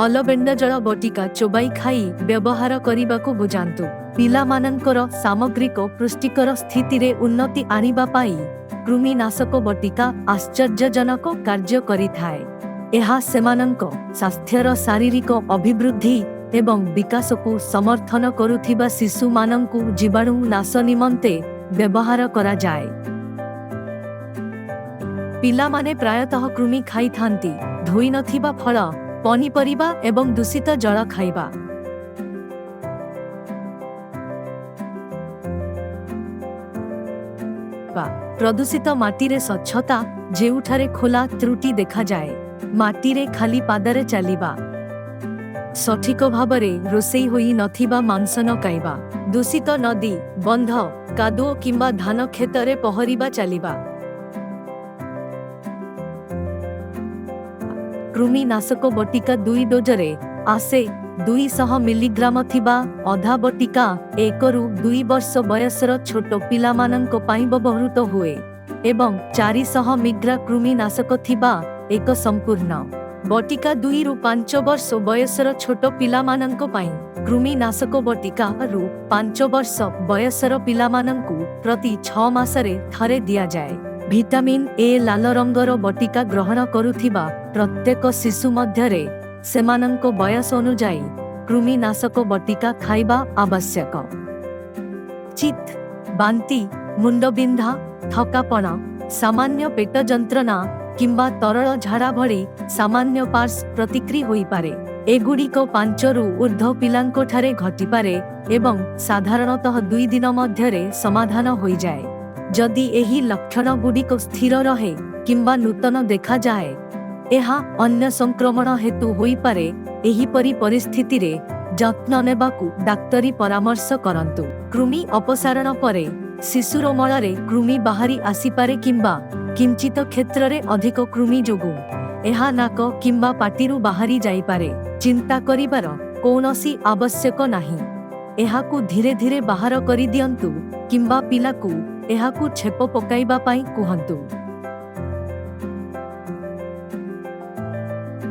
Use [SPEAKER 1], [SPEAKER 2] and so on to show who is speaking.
[SPEAKER 1] ଅଲବେଣ୍ଡଜଳ ବଟିକା ଚୋବାଇ ଖାଇ ବ୍ୟବହାର କରିବାକୁ ବୁଝାନ୍ତୁ। ପିଲାମାନଙ୍କର ସାମଗ୍ରିକ ପୁଷ୍ଟିକର ସ୍ଥିତିରେ ଉନ୍ନତି ଆଣିବା ପାଇଁ କୃମିନାଶକ ବଟିକା ଆଶ୍ଚର୍ଯ୍ୟଜନକ କାର୍ଯ୍ୟ କରିଥାଏ। ଏହା ସେମାନଙ୍କ ସ୍ୱାସ୍ଥ୍ୟର ଶାରୀରିକ ଅଭିବୃଦ୍ଧି ଏବଂ ବିକାଶକୁ ସମର୍ଥନ କରୁଥିବା ଶିଶୁମାନଙ୍କୁ ଜୀବାଣୁ ନାଶ ନିମନ୍ତେ ବ୍ୟବହାର କରାଯାଏ। ପିଲାମାନେ ପ୍ରାୟତଃ କୃମି ଖାଇଥାନ୍ତି, ଧୋଇନଥିବା ଫଳ, ପନିପରିବା ଏବଂ ଦୂଷିତ ଜଳ ଖାଇବା। ପ୍ରଦୂଷିତ ମାଟିରେ ସ୍ୱଚ୍ଛତା, ଯେଉଁଠାରେ ଖୋଲା ତ୍ରୁଟି ଦେଖାଯାଏ, ମାଟିରେ ଖାଲି ପାଦରେ ଚାଲିବା, ସଠିକ ଭାବରେ ରୋଷେଇ ହୋଇ ନଥିବା ମାଂସ ନ ଖାଇବା, ଦୂଷିତ ନଦୀ, ବନ୍ଧ, କାଦୁଅ କିମ୍ବା ଧାନ କ୍ଷେତରେ ପହଁରିବା ଚାଲିବା। କୃମିନାଶକ ବଟିକା ଦୁଇ ଡୋଜରେ ଆସେ। 200 ମିଲିଗ୍ରାମ ଥିବା ଅଧା ବଟିକା 1ରୁ 2 ବର୍ଷ ବୟସର ଛୋଟ ପିଲାମାନଙ୍କ ପାଇଁ ବ୍ୟବହୃତ ହୁଏ ଏବଂ 400 ମିଗ୍ରା କୃମିନାଶକ ଥିବା ଏକ ସମ୍ପୂର୍ଣ୍ଣ ବଟିକା 2ରୁ 5 ବର୍ଷ ବୟସର ଛୋଟ ପିଲାମାନଙ୍କ ପାଇଁ। କୃମିନାଶକ ବଟିକା ରୁ 5 ବର୍ଷ ବୟସର ପିଲାମାନଙ୍କୁ ପ୍ରତି 6 ମାସରେ ଥରେ ଦିଆଯାଏ। ଭିଟାମିନ୍ ଏ ଲାଲ ରଙ୍ଗର ବଟିକା ଗ୍ରହଣ କରୁଥିବା ପ୍ରତ୍ୟେକ ଶିଶୁ ମଧ୍ୟରେ ସେମାନଙ୍କ ବୟସ ଅନୁଯାୟୀ କୃମିନାଶକ ବଟିକା ଖାଇବା ଆବଶ୍ୟକ। ଚିତ୍ ବାନ୍ତି, ମୁଣ୍ଡବିନ୍ଧା, ଥକାପଣ, ସାମାନ୍ୟ ପେଟ ଯନ୍ତ୍ରଣା କିମ୍ବା ତରଳ ଝାଡ଼ା ଭଳି ସାମାନ୍ୟ ପାର୍ଶ୍ୱ ପ୍ରତିକ୍ରିୟା ହୋଇପାରେ। ଏଗୁଡ଼ିକ 5ରୁ ଉର୍ଦ୍ଧ୍ୱ ପିଲାଙ୍କଠାରେ ଘଟିପାରେ ଏବଂ ସାଧାରଣତଃ 2 ଦିନ ମଧ୍ୟରେ ସମାଧାନ ହୋଇଯାଏ। ଯଦି ଏହି ଲକ୍ଷଣଗୁଡ଼ିକ ସ୍ଥିର ରହେ କିମ୍ବା ନୂତନ ଦେଖାଯାଏ, ଏହା ଅନ୍ୟ ସଂକ୍ରମଣ ହେତୁ ହୋଇପାରେ। ଏହିପରି ପରିସ୍ଥିତିରେ ଯତ୍ନ ନେବାକୁ ଡାକ୍ତରୀ ପରାମର୍ଶ କରନ୍ତୁ। କୃମି ଅପସାରଣ ପରେ ଶିଶୁର ମଳରେ କୃମି ବାହାରି ଆସିପାରେ କିମ୍ବା କିଞ୍ଚିତ କ୍ଷେତ୍ରରେ ଅଧିକ କୃମି ଯୋଗୁଁ ଏହା ନାକ କିମ୍ବା ପାଟିରୁ ବାହାରି ଯାଇପାରେ। ଚିନ୍ତା କରିବାର କୌଣସି ଆବଶ୍ୟକ ନାହିଁ। ଏହାକୁ ଧୀରେ ଧୀରେ ବାହାର କରିଦିଅନ୍ତୁ କିମ୍ବା ପିଲାକୁ ଏହାକୁ ଛେପ ପକାଇବା ପାଇଁ କୁହନ୍ତୁ।